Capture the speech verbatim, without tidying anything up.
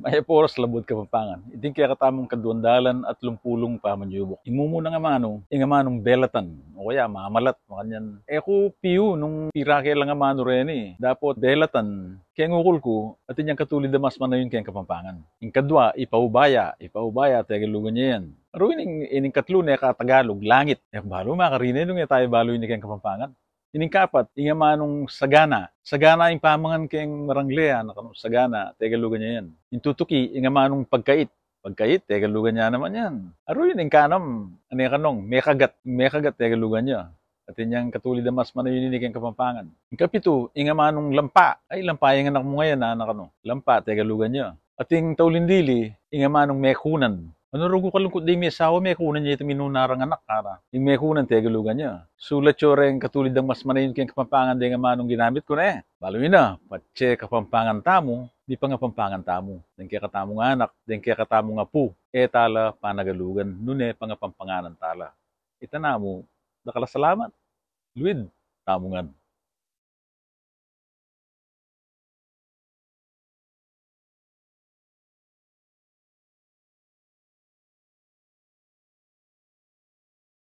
Mayap a oras, Labuad Kapampangan. Iti ing kekatamung kaduang dalan at lumpulung pamanyubuk. Ing mumunang amanu, ing amanung belatan, o kaya mamalat, makanyan. E ku piyu nung pira ke lang amanu reni. Dapot belatan, keng ukul ku, atin yang katulid a mas manayun keng Kapampangan. Ing kadua, ipaubaya, ipaubaya, Tegalugan ya yan. Aru ining, ining katlu ne ka Tagalog, langit. E ku balu makarine nung e tayu balu ini keng Kapampangan. Ining kapat, ing amanung sagana. Sagana ing pamangan keng marangle, anak, anu, sagana, Tegalugan ya yan. Ing tutuki, ing amanung pagkait. Pagkait, Tegalugan ya naman yan. Aru ining kanam, ane kanung, mekagat, mekagat, Tegalugan ya. Atin yang katulid a mas manayun ini keng Kapampangan. Ing kapitu, ing amanung lampa. Ay, lampa ing anak mu ngayan, anak, anu. Lampa, Tegalugan ya. Ating tauli dili, ing amanung mekunan. Anu rugu kalungkut ding mesawa, mekunan ya iti minuna rang anak, kara. Ing mekunan, Tegalugan ya. Sulat yu reng katulid a mas manayun keng Kapampangan deng amanung ginamit ku ne. Balu yu na, patse Kapampangan tamu, mipangapampangan tamu. Deng kekatamung anak, deng kekatamung apu, e tala panagalugan, nune pangapampanganan tala. Ita namu, dakal a salamat. Luid tamu ngan.